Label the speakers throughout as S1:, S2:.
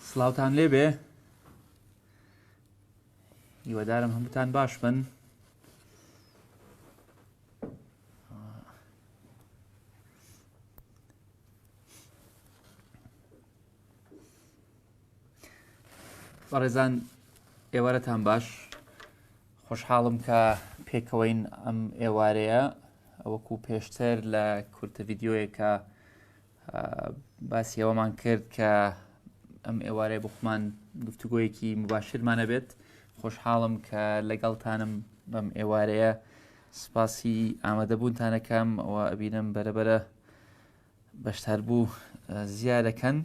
S1: سڵاوتان لێبێ هیوادارم هەمووتان باش بن. بەڕێزان ئێوارەتان باش خۆشحاڵم کە پێکەوەین ئەم ئێوارەیە وەکو پێشتر لە کورتە ڤیددیوەیەکە باسی ئەوەمان کرد کە ئەم ئێوارەیە بخمان گفتوگۆیەکی مباشرمانە بێت خۆشحاڵم کە لەگەڵتانم بەم ئێوارەیە سپاسی ئامادەبوونتانەکەم ئەوە ئەبینم بەرەبەرە بەشدار بوو زیادەکەن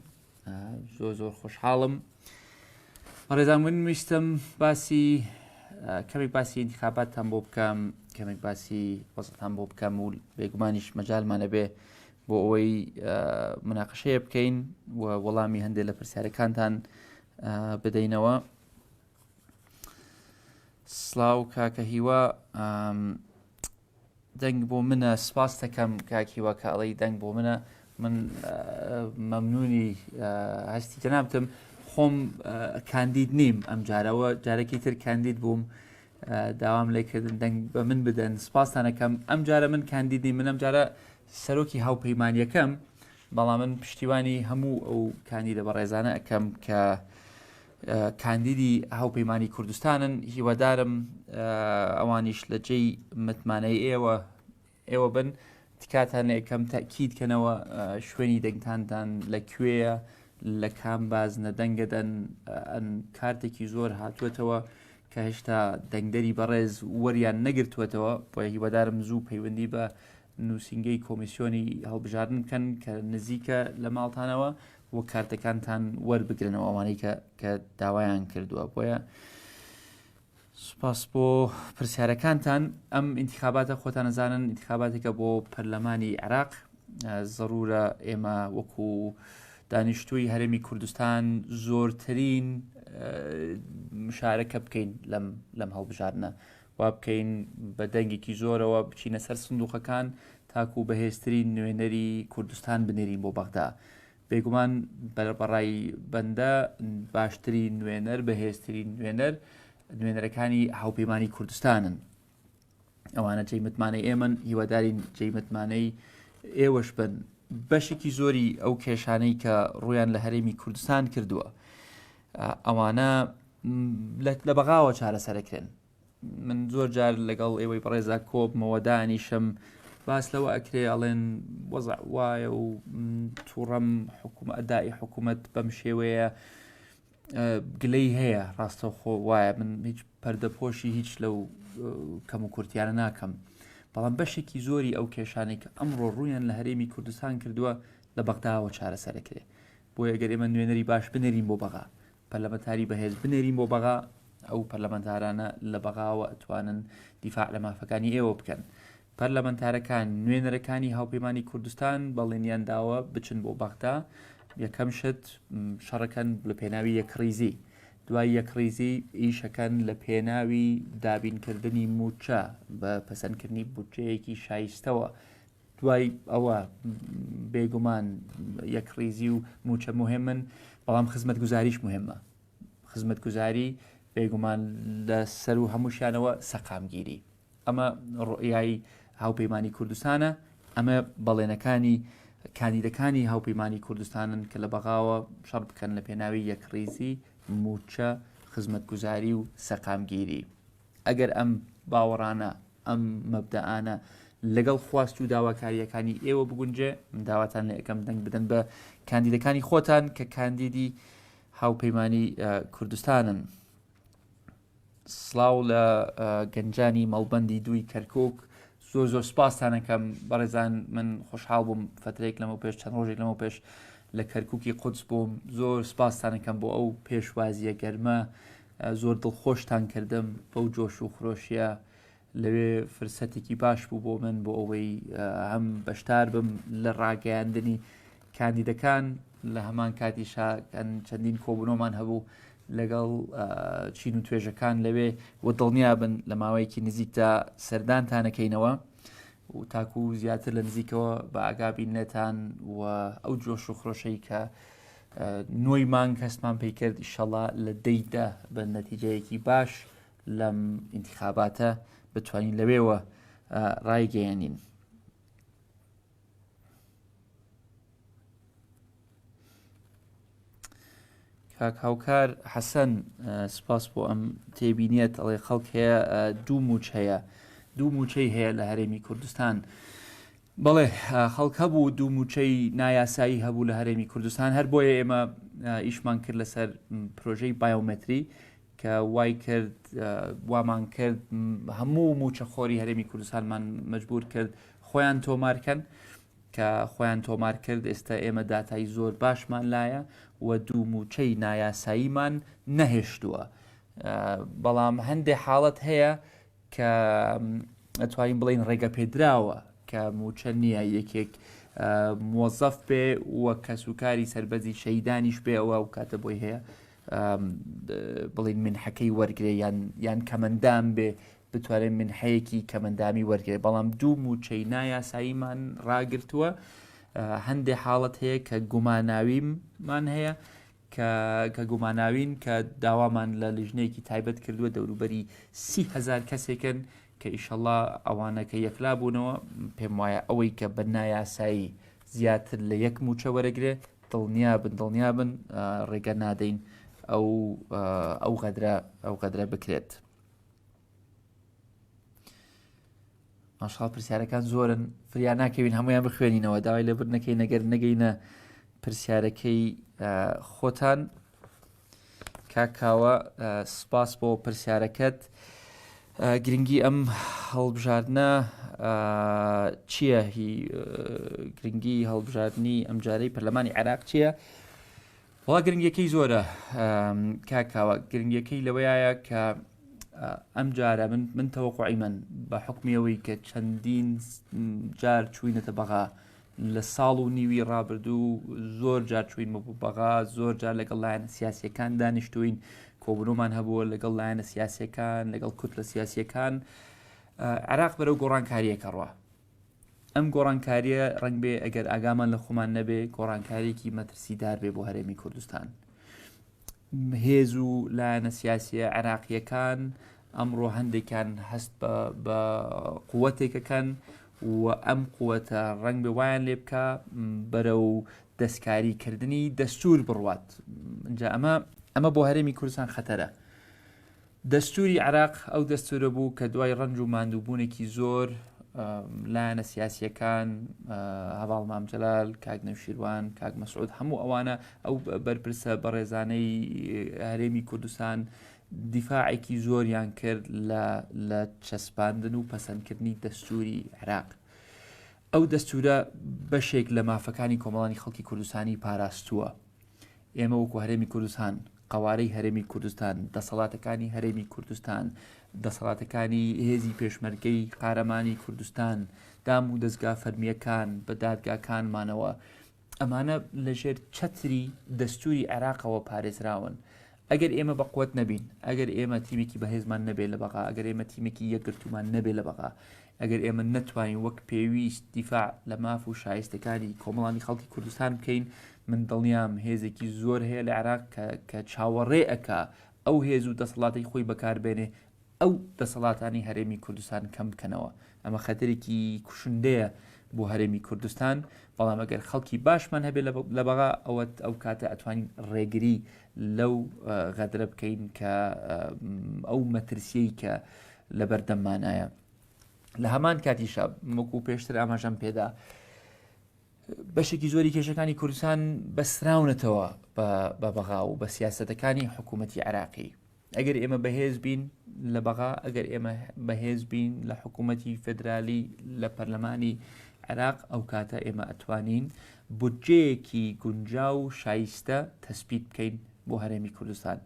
S1: زۆر زۆر خۆشحاڵم بەڕێزان من ویستم باسی کەمێک باسی انتخاباتتان بۆ بکەم کەمێک باسی وەزتان بۆ بکەم و بێگومانیش مەجالمانە بێ بۆ ئەوەی مناقشەیە بکەین و وەڵامی هەندێک لە پرسیارەکانتان بدەینەوە سلااو کاکە هیوا دەنگ بۆ منە سپاس دەکەم کاک هیوا کە ئەڵێی دەنگ بۆ منە من مەمنونی هەستی جەنابتم خۆم کاندید نیم ئەم جارەوە جارێکی تر کاندید بووم داوام لێکردن دەنگ بە من بدەن سپاستانەکەم ئەم جارە من کاندیدی من ئەم جارە سەرۆکی هاوپەیمانیەکەم بەڵام من پشتیوانی هەموو ئەو کاندیدە بەڕێزانە ئەەکەم کە کاندیدی هاوپەیمانی کوردستانن هیوادارم ئەوانیش لە جێی متمانەی ئێوە ئێوە بن تکاتان لەکەم تاکیید کەنەوە شوێنی دەنگتاندان لە کوێیە لە کام بازنە دەنگەدەن ئەن کارتێکی زۆر هاتووەتەوە کە هێشتا دەنگدەری بەڕێز وەریان نەگرتووەتەوە بۆیە هیوادارم زوو پەیوەندی بە نووسینگەی کۆمیسیۆنی هەڵبژاردن بکەن کە نزیکە لە ماڵتانەوە و کارتەکانتان وەربگرنەوە ئەوانەی کە کە داوایان کردووە بۆیە سوپاس بۆ پرسیارەکانتان ئەم ئینتخاباتە خۆتان نەزانن ئینتخاباتێکە بۆ پەرلەمانی عێراق زەرورە ئێمە وەکو دانیشتووی هەرێمی کوردستان زۆرترین مشارەکە بکەین لەم لەم هەڵبژاردنە وا بکەین بە دەنگێکی زۆرەوە بچینە سەر سندوقەکان تاکو بەهێزترین نوێنەری کوردستان بنێرین بۆ بەغدا. بێگومان بەڕای بەندە باشترین نوێنەر بەهێزترین نوێنەر نوێنەرەکانی هاوپەیمانی کوردستانن. ئەوانە جێی متمانەی ئێمەن هیوادارین جێی متمانەی ئێوەش بن. بەشێکی زۆری ئەو کێشانەی کە ڕویان لە هەرێمی کوردستان کردووە ئەوانە لە بەغاوە چارەسەرەکرێن من زۆر جار لەگەڵ ئێوەی بەڕێزا کۆبمەوە دانیشم باس لەوە ئەکرێ ئەڵێن وەزع وایە و تووڕەم حکوم ئەدای حکوومەت بەم شێوەیە گلەی هەیە ڕاستەوخۆ وایە من هیچ پەردەپۆشی هیچ لەو کەم و کورتیانە ناکەم بەڵام بەشێکی زۆری ئەو کێشانێک کە ئەمڕۆ ڕوویان لە هەرێمی کوردستان کردووە لە بەغداوە چارەسەرەکرێ بۆیە گەر ئێمە نوێنەری باش بنێرین بۆ بەغا پەرلەمەنتاری بەهێز بنێرین بۆ بەغا، ئەو پەرلەمەنتارانە لە بەغاوە ئەتوانن دیفاع لە مافەکانی ئێوە بکەن. پەرلەمەنتارەکان، نوێنەرەکانی هاوپەیمانی کوردستان بەڵێنیان داوە بچن بۆ بەغدا، یەکەم شت شەڕەکەن لە پێناوی یەکڕیزی، دوای یەکڕیزی ئیشەکەن لە پێناوی دابینکردنی مووچە بە پەسەندکردنی بودجەیەکی شایستەوە دوای ئەوە بێگومان یەکڕیزی و موچە مهمن بەڵام خزمەتگوزاریش مهمە خزمەتگوزاری بێگومان لە سەر و هەمووشیانەوە سەقامگیری ئەمە ڕۆیای هاوپەیمانی کوردستانە ئەمە بەڵێنەکانی کاندیدەکانی هاوپەیمانی کوردستانن کە لە بەغاوە شەڕ بکەن لە پێناوی یەکڕیزی موچە خزمەتگوزاری و سەقامگیری ئەگەر ئەم باوەڕانە، ئەم مەبدەئانە لەگەڵ خواست و داواکارییەکانی ئێوە بگونجێ، من داواتان لێ ئەکەم دەنگ بدەن بە کاندیدەکانی خۆتان کە کاندیدی هاوپەیمانی کوردستانن. سڵاو لە گەنجانی مەڵبەندی دووی کەرکک زۆر زۆر سپاستانەکەم بەڕێزان من خۆشحاڵ بووم فترێک لەمە پێش چەند ڕۆژێک لەمە پێش لە کەرککی قودس بووم زۆر سپاستانەکەم بۆ ئەو پێشوازیە گەرمە زۆر دڵخۆشتان کردم بەو جۆش و خرۆشیە لەوێ فرسەتێکی باش بوو بۆ من بۆ ئەوەی هەم بەشدار بم لە ڕاگەیاندنی کاندیدەکان لە هەمان کاتیشا چەندین کۆبوونەوەمان هەبوو لەگەڵ چین و توێژەکان لەوێ و دڵنیا بن لە ماوەیەکی نزیکدا سەردانتانەکەینەوە و تاکو زیاتر لە نزیکەوە بە ئاگابین لێتان و ئەو جۆش و خرۆشەی کە. نۆی مانگ هەستمان پێی کرد ئیشەڵا لە دەیدا بە نەتیجەیەکی باش لەم ئینتخاباتە بتوانین لەوێوە ڕایگەیەنین. کاک هاوکار حەسەن سپاس بۆ ئەم تێبینیەت ئەڵێ خەڵک هەیە دوو موچ هەیە دوو موچەی هەیە لە هەرێمی کوردستان بەڵێ خەڵک هەبوو دوو موچەی نایاسایی هەبوو لە هەرێمی کوردستان هەر بۆیە ئێمە ئیشمان کرد لەسەر پرۆژەی بایۆمەتری کە وای کرد وامان کرد هەموو موچەخۆری هەرێمی کوردستانمان مجبور کرد خۆیان تۆمارکەن کە خۆیان تۆمار کرد ئێستا ئێمە داتای زۆر باشمان لایە و دوو موچەی نایاساییمان نەهێشتووە بەڵام هەندێک حاڵەت هەیە کە ئەتوانین بڵین ڕێگە پێدراوە کە موچە نییە یەکێک موەزەف بێ و کەسوکاری سەربەزی شەیدانیش بێ ئەوە و کاتە بۆی هەیە بڵین منحەکەی وەرگێ یان یان کەمەندام بێ بتوانێت منحەیەکی کەمەندامی وەرگێ بەڵام دوو موچەی نایاساییمان ڕاگرتووە هەندێک حاڵەت هەیە کە گوماناویمان هەیە کە کە گوماناوین کە داوامان لە لیژنەیەکی تایبەت کردووە دەوروبەری 30هزار کەسێکن کە ئیشەڵا ئەوانە کە یەکلا بوونەوە پێم وایە ئەوەی کە بە نایاسایی زیاتر لە یەک موچە وەرەگرێ دڵنیا بن دڵنیا بن ڕێگە نادەین ئەو ئەو غەدرە ئەو غەدرە بکرێت. ماشاڵ پرسیارەکان زۆرن فریا ناکەوین هەمویان بخوێنینەوە داوای لێبرد نەکەین نەگەر نەگەینە پرسیارەکەی خۆتان کاکاوە سپاس بۆ پرسیارەکەت گرنگی ئەم هەڵبژاردنە چییە هی گرنگی هەڵبژاردننی ئەمجارەی پەرلەمانی عێراق چییە؟ وەڵا گرنگیەکەی زۆرە کاک کاوە گرنگیەکەی لەوەیە کە ئەم جارە من من تەوەقعی من بە حکمی ئەوەی کە چەندین جار چوینەتە بەغا لە ساڵ و نیوی ڕابردوو زۆر جار چوین بۆ بەغا زۆر جار لەگەڵ لایەنە سیاسیەکان دانیشتوین کۆبوونەوەمان هەبووە لەگەڵ لایەنە سیاسیەکان لەگەڵ کوتلە سیاسیەکان عراق بەرەو گۆڕانکاریەکە ڕوە ئەم گۆڕانکارییە ڕەنگبێ ئەگەر ئاگامان لە خۆمان نەبێ گۆڕانکاریەکی مەترسیدار بێ بۆ هەرێمی کوردستان. هێز و لایەنە سیاسیە عێراقیەکان ئەمڕۆ هەندێکیان هەست بە قوتێکەکەن و ئەم قوتە ڕەنگ بێ وایان لێ بکە بەرەو دەستکاریکردنی دەستور بڕوات اینجا ئەمە ئەمە بۆ هەرێمی کوردستان خەتەرە دەستووری عێراق ئەو دەستوورە بوو کە دوای ڕەنج و ماندووبوونێکی زۆر لایەنە سیاسیەکان هەواڵ مام جەلال کاک نەوشیروان کاک مەسعود هەموو ئەوانە ئەو بەرپرسە بەڕێزانەی هەرێمی کوردستان دیفاعێکی زۆریان کرد لە چەسپاندن و پەسەندکردنی دەستوری عێراق. ئەو دەستورە بەشێک لە مافەکانی کۆمەڵانی خەڵکی کوردستانی پاراستووە. ئێمە وەکو هەرێمی کوردستان، قەوارەی هەرێمی کوردستان، دەسەڵاتەکانی هەرێمی کوردستان، دەسەڵاتەکانی هێزی پێشمەرگەی قارەمانی کوردستان، دام و دەزگا فەرمییەکان بە دادگاکانمانەوە، ئەمانە لەژێر چەتری دەستوری عێراقەوە پارێزراون. ئەگەر ئێمە بە قوت نەبین، ئەگەر ئێمە تیمێکی بەهێزمان نەبێت لە بەغا، ئەگەر ئێمە تیمێکی یەکگرتوومان نەبێت لە بەغا، ئەگەر ئێمە نەتوانین وەک پێویست دیفاع لە ماف و شایستەکانی کۆمەڵانی خەڵکی کوردستان بکەین، من دڵنیام هێزێکی زۆر هەیە لە عێراق کە کە چاوەڕێ ئەکا ئەو هێز و دەسەڵاتەی خۆی بەکاربێنێ ئەو دەسەڵاتانی هەرێمی کوردستان کەم بکەنەوە. ئەمە خەتەرێکی کوشندەیە بۆ هەرێمی کوردستان، بەڵام ئەگەر خەڵکی باشمان هەبێت لە بەغا ئەوە ئەو کاتە ئەتوانین ڕێگری لەو غەدرە بکەین کە ئەو مەترسیەی کە لەبەردەممانایە. لە هەمان کاتیشا وەکو پێشتر ئاماژەم پێدا بەشێکی زۆری کێشەکانی کوردستان بەسراونەتەوە بە بەغا و بە سیاستەکانی حکوومەتی عراقی ئەگەر ئێمە بەهێز بین لە بەغا ئەگەر ئێمە بەهێز بین لە حکوومەتی فدرالی لە پەرلەمانی عێراق ئەو کاتە ئێمە ئەتوانین بودجەیەکی گونجا و شایستە تەسبیت بکەین بۆ هەرێمی کوردستان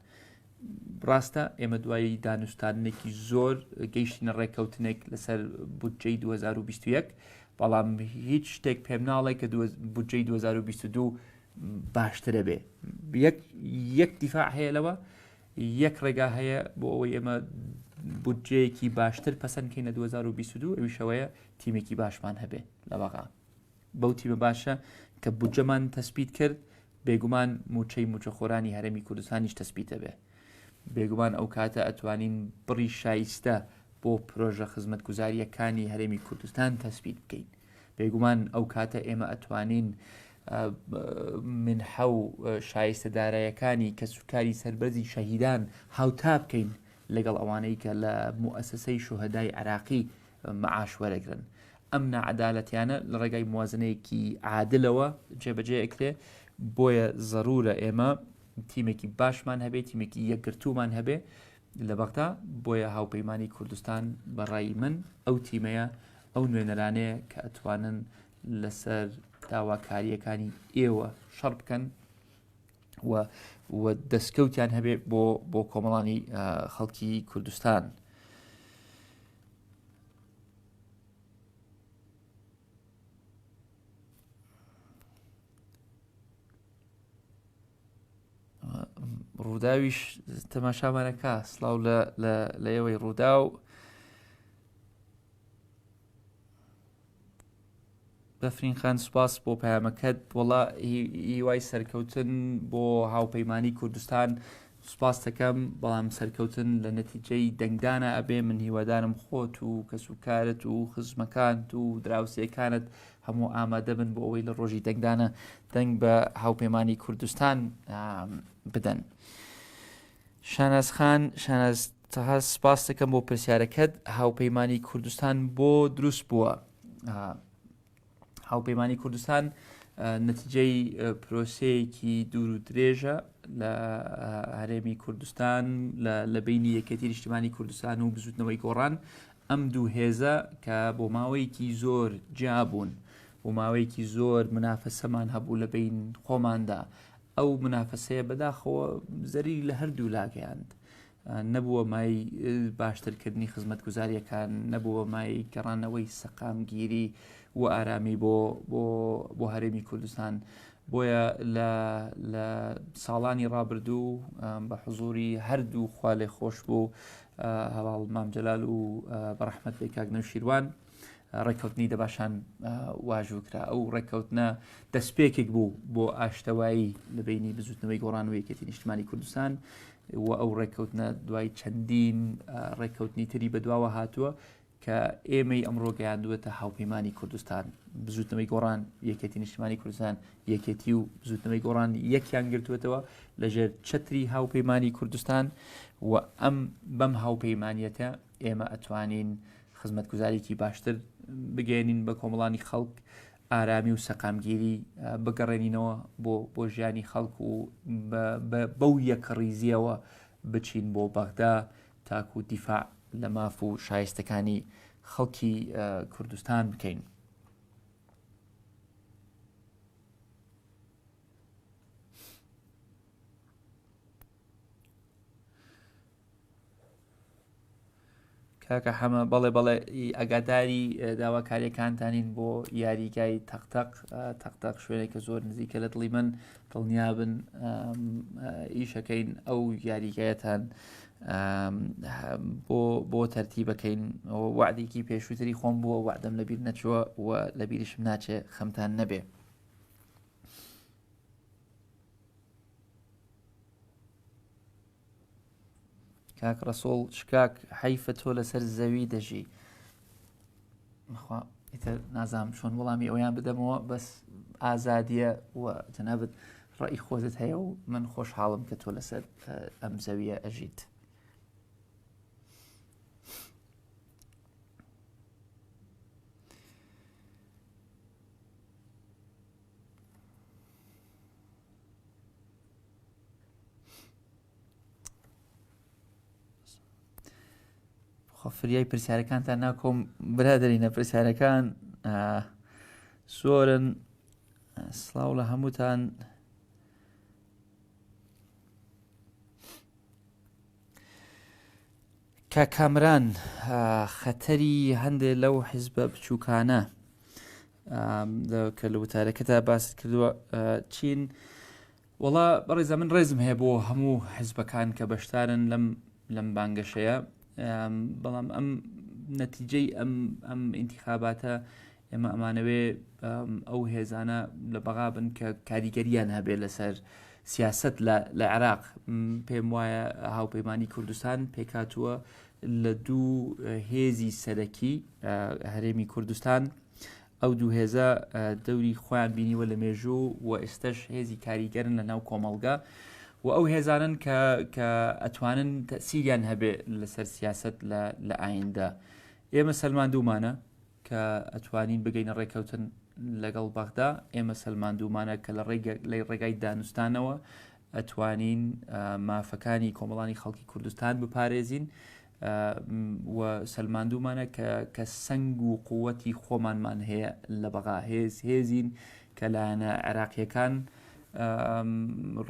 S1: ڕاستە ئێمە دوای دانوستاندنێکی زۆر گەیشتینە ڕێککەوتنێک لەسەر بودجەی 2021 بەڵام هیچ شتێک پێم ناڵێ کە بودجەی 2022 باشترە بێ یەک یەک دیفاع هەیە لەوە یەک ڕێگا هەیە بۆ ئەوەی ئێمە بودجەیەکی باشتر پەسەندکەین لە 2022 ئەویشەوەیە تیمێکی باشمان هەبێ لە بەغا بەو تیمە باشە کە بودجەمان تەسبیت کرد. بێگومان مووچەی مووچەخۆرانی هەرێمی کوردستانیش تەسبیت ئەبێ. بێگومان ئەو کاتە ئەتوانین بڕی شایستە بۆ پرۆژە خزمەتگوزارییەکانی هەرێمی کوردستان تەسبیت بکەین. بێگومان ئەو کاتە ئێمە ئەتوانین منحە و شایستە دارایەکانی کەسوکاری سەربەرزی شەهیدان هاوتا بکەین لەگەڵ ئەوانەی کە لە موئەسەسەی شوهەدای عێراقی معاش وەرەگرن. ئەم ناعەدالەتیانە لە ڕێگای موازنەیەکی عادلەوە جێبەجێ ئەکرێ، بۆیە زەرورە ئێمە تیمێکی باشمان هەبێ، تیمێکی یەکگرتوومان هەبێ لە بەغدا، بۆیە هاوپەیمانی کوردستان بە ڕای من ئەو تیمەیە، ئەو نوێنەرانەیە کە ئەتوانن لەسەر داواکارییەکانی ئێوە شەڕ بکەن و و دەستکەوتیان هەبێ بۆ بۆ کۆمەڵانی خەڵکی کوردستان. ڕووداویش تەماشامانەکە سلااو لە ئێوەی ڕووداو بەفرین خان سوپاس بۆ پەیامەکەت وەڵا هیوای سەرکەوتن بۆ هاوپەیمانی کوردستان سوپاس دەکەم بەڵام سەرکەوتن لە نەتیجەی دەنگدانە ئەبێ من هیوادارم خۆت و کەس و کارت و خزمەکانت و دراوسێکانت هەموو ئامادە بن بۆ ئەوەی لە ڕۆژی دەنگدانە دەنگ بە هاوپەیمانی کوردستان بدەن. شاناز خان، شاناز تەها سپاس دەکەم بۆ پرسیارەکەت هاوپەیمانی کوردستان بۆ دروست بووە هاوپەیمانی کوردستان نەتیجەی پرۆسەیەکی دوور و درێژە لە هەرێمی کوردستان لە بینی یەکێتی نیشتمانی کوردستان و بزوتنەوەی گۆڕان ئەم دوو هێزە کە بۆ ماوەیەکی زۆر جیابوون بۆ ماوەیەکی زۆر منافەسەمان هەبوو لە بین خۆماندا ئەو منافەسەیە بەداخەوە زەرری لە هەردوو لا گەیاند. نەبووە مای باشترکردنی خزمەتگوزارییەکان، نەبووە مای گەڕانەوەی سەقامگیری و ئارامی بۆ بۆ بۆ هەرێمی کوردستان. بۆیە لە لە ساڵانی ڕابردوو بە حزوری هەردوو خوا لێ خۆش بوو هەواڵ مام جەلال و بەڕەحمەت بێ کاک نەوشیروان ڕێککەوتنی دەباشان واژوو کرا ئەو ڕێککەوتنە دەستپێکێک بوو بۆ ئاشتەوایی لە بینی بزوتنەوەی گۆڕان و یەکێتی نیشتمانی کوردستان و ئەو ڕێککەوتنە دوای چەندین ڕێککەوتنی تری بەدواوە هاتووە کە ئێمەی ئەمڕۆ گەیاندووەتە هاوپەیمانی کوردستان بزوتنەوەی گۆڕان یەکێتی نیشتمانی کوردستان یەکێتی و بزوتنەوەی گۆڕان یەکیان گرتووەتەوە لەژێر چەتری هاوپەیمانی کوردستان و ئەم بەم هاوپەیمانیەتە ئێمە ئەتوانین خزمەتگوزاریی باشتر بگەێنین بە کۆمەڵانی خەڵک ئارامی و سەقامگیری بگەڕێنینەوە بۆ بۆ ژیانی خەڵک و بەو یەکڕیزیەوە بچین بۆ بەغدا تاکو دیفاع لە ماف و شایستەکانی خەڵکی کوردستان بکەین. کاکە حەمە بەڵێ بەڵێ ئەگاداری داواکاریەکانتانین بۆ یاریگای تەقتەق تەقتەق شوێنێکە زۆر نزیکە لە دڵی من دڵنیابن ئیشەکەین ئەو یاریگایەتان بۆ بۆ تەرتیبەکەین وعدێکی پێشووتری خۆم بووە وعدەم لەبیر نەچووە و لەبیریشم ناچێ خەمتان نەبێ. کاک ڕەسوڵ شکاک حەیفە تۆ لەسەر زەوی دەژی ئیتر نازانم چۆن وەڵامی ئەویان بدەمەوە بەس ئازادیە و جەنابەت ڕئی خۆزت هەیە و من خۆشحاڵم کە تۆ لەسەر ئەم زەویە ئەژیت. خۆ فریای پرسیارەکانتان ناکۆم برادرینە پرسیارەکان زۆرن سڵاو لە هەمووتان کە کامران خەتەری هەندێ لەو حیزبە بچووکانە کە لە وتارەکەدا باست کردووە چین وەڵا بەڕێزە من ڕێزم هەیە بۆ هەموو حزبەکان کە بەشدارن لەم لەم بانگەشەیە بەڵام ئەم نەتیجەی ئەم ئەم ئینتیخاباتە ئێمە ئەمانەوێ ئەو هێزانە لە بەغا بن کە کاریگەریان هەبێ لەسەر سیاست لە عێراق. پێم وایە هاوپەیمانی کوردستان پێکاتووە لە دوو هێزی سەرەکی هەرێمی کوردستان. ئەو دوو هێزە دەوری خۆیان بینیوە لە مێژوو و ئێستش هێزی کاریگەرن لە ناو کۆمەڵگە و ئەو هێزانن کە کە ئەتوانن تەسیریان هەبێ لەسەر سیاست لە ئایندە. ئێمە سەلماندوومانە کە ئەتوانین بگەینە ڕێکەوتن لەگەڵ بەغدا، ئێمە سەلماندوومانە کە لە ڕێگای دانوستانەوە ئەتوانین مافەکانی کۆمەڵانی خەڵکی کوردستان بپارێزین و سەلماندوومانە کە کە سەنگ و قووەتی خۆمانمان هەیە لە بەغا هێز هێزین کە لایەنە عێراقیەکان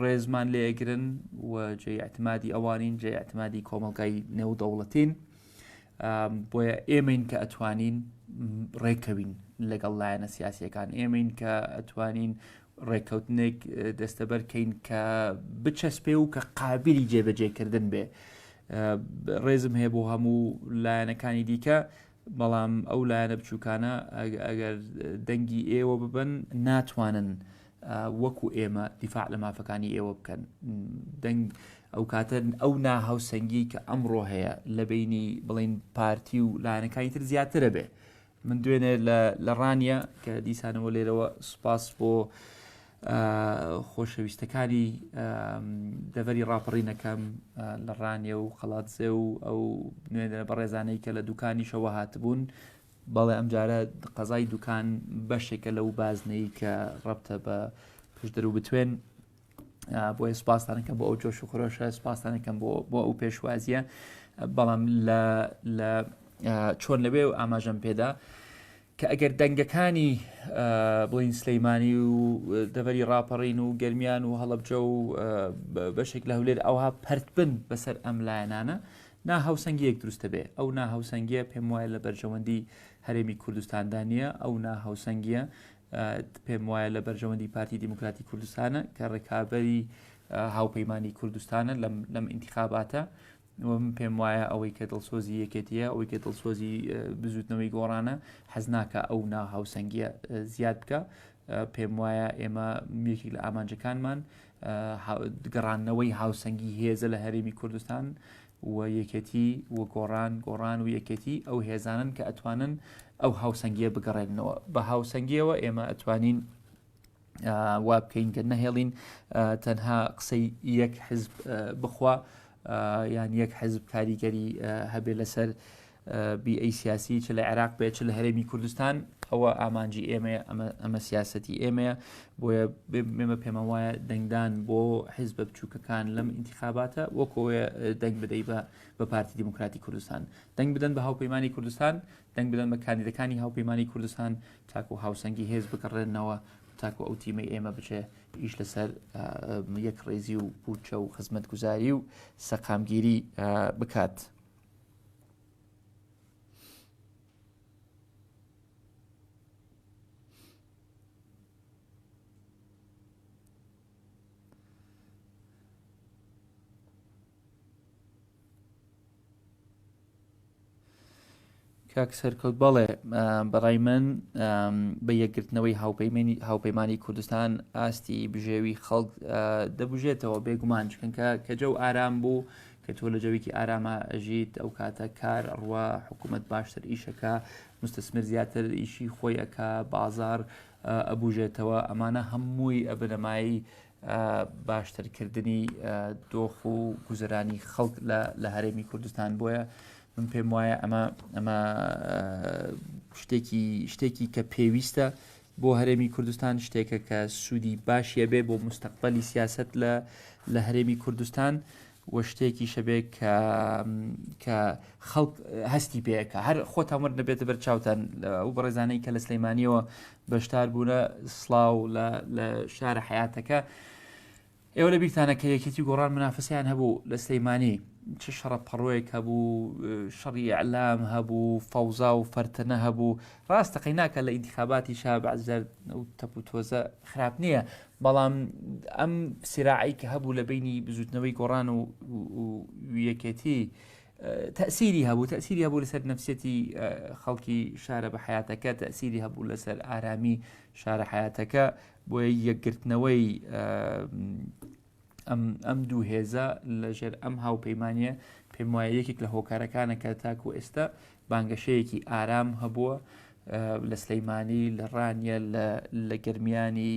S1: ڕێزمان لێگرن و جێی اعتمادی ئەوانین جێی اعتمادی کۆمەڵگای نێودەوڵەتین. بۆیە ئێمەین کە ئەتوانین ڕێککەوین لەگەڵ لایەنە سیاسیەکان ئێمەین کە ئەتوانین ڕێککەوتنێک دەستەبەر کەین کە بچەسپێ و کە قابلی جێبەجێکردن بێ ڕێزم هەیە بۆ هەموو لایەنەکانی دیکە بەڵام ئەو لایەنە بچووکانە ئەگەر دەنگی ئێوە ببن ناتوانن وەکو ئێمە دیفاع لە مافەکانی ئێوە بکەن دەنگ ئەو کاتە ئەو ناهاوسەنگی کە ئەمڕۆ هەیە لە بینی بڵین پارتی و لایەنەکانی تر زیاترە بێ من دوێنێ لە ڕانیە کە دیسانەوە لێرەوە سوپاس بۆ خۆشەویستەکانی دەڤەری ڕاپەڕینەکەم لە ڕانیە و قەڵاتزێ و ئەو نوێنەرە بەڕێزانەی کە لە دوکانیشەوە هاتبوون بەڵێ ئەمجارە قەزای دوکان بەشێکە لەو بازنەی کە ڕەبتە بە پشدەر و بتوێن بۆیە سوپاستانەکەم بۆ ئەو جۆش و خرۆشە سوپاستانەکەم بۆ بۆ ئەو پێشوازیە بەڵام لە لە چۆن لەوێ و ئاماژەم پێدا کە ئەگەر دەنگەکانی بڵین سلەیمانی و دەڤەری ڕاپەڕین و گەرمیان و هەڵەبجە و بەشێک لە هەولێر ئەوها پەرت بن بەسەر ئەم لایەنانە ناهاوسەنگییەک دروست دەبێ، ئەو ناهاوسەنگییە پێم وایە لە بەرژەوەندی هەرێمی کوردستاندا نییە، ئەو ناهاوسەنگییە پێم وایە لە بەرژەوەندی پارتی دیموکراتی کوردستانە کە ڕکابەری هاوپەیمانی کوردستانە لەم لەم ئینتخاباتە و من پێم وایە ئەوەی کە دڵسۆزی یەکێتیە ئەوەی کە دڵسۆزی بزوتنەوەی گۆڕانە حەز ناکە ئەو ناهاوسەنگیە زیاد بکە پێم وایە ئێمە یەکێک لە ئامانجەکانمان گەڕاندنەوەی هاوسەنگی هێزە لە هەرێمی کوردستان و یەکێتی و گۆڕان گۆڕان و یەکێتی ئەو هێزانن کە ئەتوانن ئەو هاوسەنگیە بگەڕێننەوە بە هاوسەنگیەوە ئێمە ئەتوانین وا بکەین کە نەهێڵین تەنها قسەی یەک حزب بخوا یان یەک حزب کاریگەری هەبێ لەسەر بیئەی سیاسی چ لە عێراق بێت چ لە هەرێمی کوردستان ئەوە ئامانجی ئێمەیە ئەمە سیاسەتی ئێمەیە بۆیە ئێمە پێمان وایە دەنگدان بۆ حیزبە بچووکەکان لەم ئینتخاباتە وەکۆیە دەنگ بدەی بە بە پارتی دیموکراتی کوردستان دەنگ بدەن بە هاوپەیمانی کوردستان دەنگ بدەن بە کاندیدەکانی هاوپەیمانی کوردستان تاکو هاوسەنگی هێز بگەڕێنەوە تاکو ئەو تیمەی ئێمە بچێ ئیش لەسەر یەک ڕێزی و بودجە و خزمەتگوزاری و سەقامگیری بکات. کاک سەرکەوت بەڵێ بەڕای من بە یەکگرتنەوەی هاوپەیمانی هاوپەیمانی کوردستان ئاستی بژێوی خەڵک دەبژێتەوە بێگومان چونکە کە جەو ئارام بوو کە تۆ لە جەوێکی ئاراما ئەژیت ئەو کاتە کار ئەڕوا حکوومەت باشتر ئیشەکە مستەسمر زیاتر ئیشی خۆی ئەکا بازار ئەبوژێتەوە ئەمانە هەمووی ئەبنەمایی باشترکردنی دۆخ و گوزەرانی خەڵک لە هەرێمی کوردستان بۆیە من پێم وایە ئەمە ئەمە شتێکی شتێکی کە پێویستە بۆ هەرێمی کوردستان شتێکە کە سوودی باشیە بێ بۆ مستەقبلی سیاست لە لە هەرێمی کوردستان و شتێکیشە بێ کە کە خەڵک هەستی پێەکە هەر خۆتان وەر نەبێتە بەر چاوتان ئەو بەڕێزانەی کە لە سلەیمانیەوە بەشدار بوونە سڵاو لە شارە حیاتەکە ئێوە لە بیرتانە کە یەکێتی و گۆڕان منافەسەیان هەبوو لە سلەیمانی چ شەڕە پەڕۆیەک هەبوو شەڕی ئیعلام هەبوو فەوزا و فەرتەنە هەبوو ڕاستە قەیناکە لە ئینتخاباتیشا بەعزجار ئەو تەپ و تۆزە خراپ نییە بەڵام ئەم سراعی کە هەبوو لە بینی بزوتنەوەی گۆڕان و یەکێتی. تەسیری هەبوو تەسیری هەبوو لەسەر نفسیەتی خەڵکی شارە بە حیاتەکە تەسیری هەبوو لەسەر ئارامی شارە حیاتەکە بۆیە یەکگرتنەوەی ئەم ئەم دوو هێزە لەژێر ئەم هاوپەیمانیە پێم وایە یەکێک لە هۆکارەکانە کە تاکو ئێستا بانگەشەیەکی ئارام هەبووە لە سلەیمانی لە ڕانیە لە گەرمیانی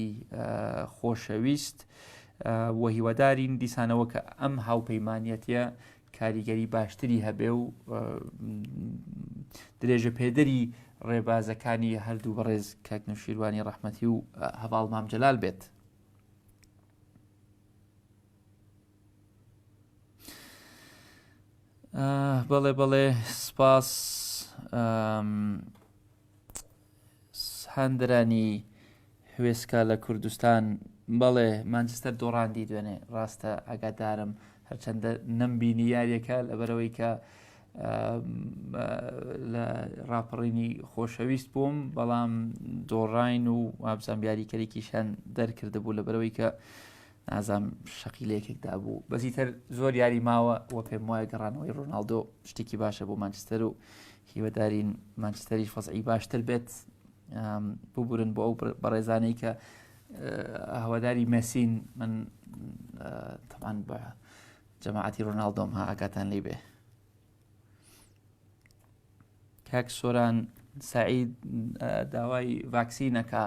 S1: خۆشەویست و هیوادارین دیسانەوە کە ئەم هاوپەیمانەتە کاریگەری باشتری هەبێ و درێژە پێدەری ڕێبازەکانی هەردوو بەڕێز کاک نەوشیروانی ڕەحمەتی و هەڤاڵ مام جەلال بێت. بەڵێ بەڵێ سپاس هاندرانی هوێسکا لە کوردستان بەڵێ مانچستەر دۆڕاندی دوێنێ ڕاستە ئاگادارم هەرچەندە نەمبینی یاریەکە لەبەرەوەی کە لە ڕاپەڕینی خۆشەویست بووم بەڵام دۆڕاین و وابزانام یاریکەرێکیشان دەرکردبوو لەبەرەوەی کە نازام شەقی لە یەکێکدا بوو بەزیتر زۆر یاری ماوە و پێم وایە گەڕانەوەی ڕۆناالدۆ شتێکی باشە بۆ مانچستەر و هیوەدارین مانچستەریش فەزعی باشتر بێت ببورن بۆ ئەو بەڕێزانەی کە هەواداری مەسین من تەمان بە جەماعەتی ڕۆناڵدۆم ها ئاگاتان لی بێ کاک سۆران سعید داوای ڤاکسینەکە.